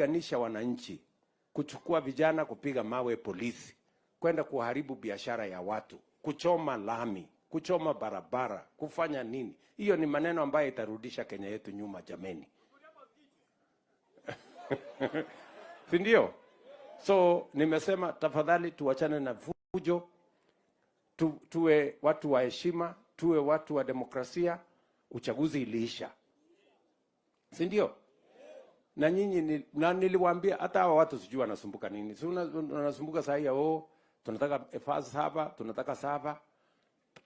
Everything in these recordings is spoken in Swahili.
Kupiganisha wananchi, kuchukua vijana kupiga mawe polisi, kwenda kuharibu biashara ya watu, kuchoma lami, kuchoma barabara, kufanya nini? Hiyo ni maneno ambayo itarudisha Kenya yetu nyuma, jameni, si ndio? So nimesema tafadhali tuachane na fujo, tuwe watu wa heshima, tuwe watu wa demokrasia. Uchaguzi iliisha, si ndio? Na nyinyi na niliwaambia hata hawa watu sijui wanasumbuka nini. Si wanasumbuka saa hii, oh, tunataka fast saba, tunataka saba.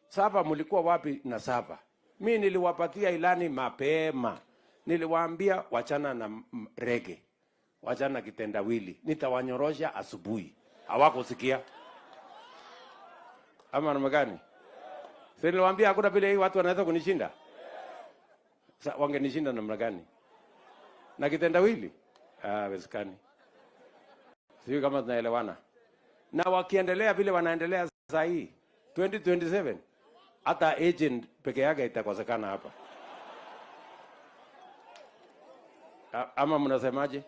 Saba mlikuwa wapi na saba? Mi niliwapatia ilani mapema, niliwaambia wachana na rege, wachana na kitendawili, nitawanyorosha asubuhi. Hawakusikia ama namna gani? Si niliwaambia hakuna vile hii watu wanaweza kunishinda. Sa, wangenishinda namna gani? Na kitendawili? Ah, wezekani. Sijui kama tunaelewana. Na wakiendelea vile wanaendelea saa hii 2027 hata agent peke yake itakosekana hapa. Ama mnasemaje?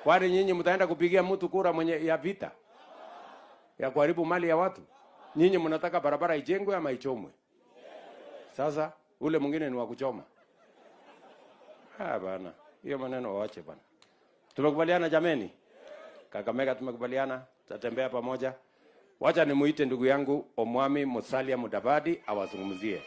Kwani nyinyi mtaenda kupigia mtu kura mwenye ya vita ya kuharibu mali ya watu? Nyinyi mnataka barabara ijengwe ama ichomwe? Sasa ule mwingine ni wa kuchoma. Ah, bana, hiyo maneno waache bana. Tumekubaliana jameni? Kakamega tumekubaliana, tutatembea pamoja. Wacha nimuite ndugu yangu Omwami Musalia Mudavadi awazungumzie.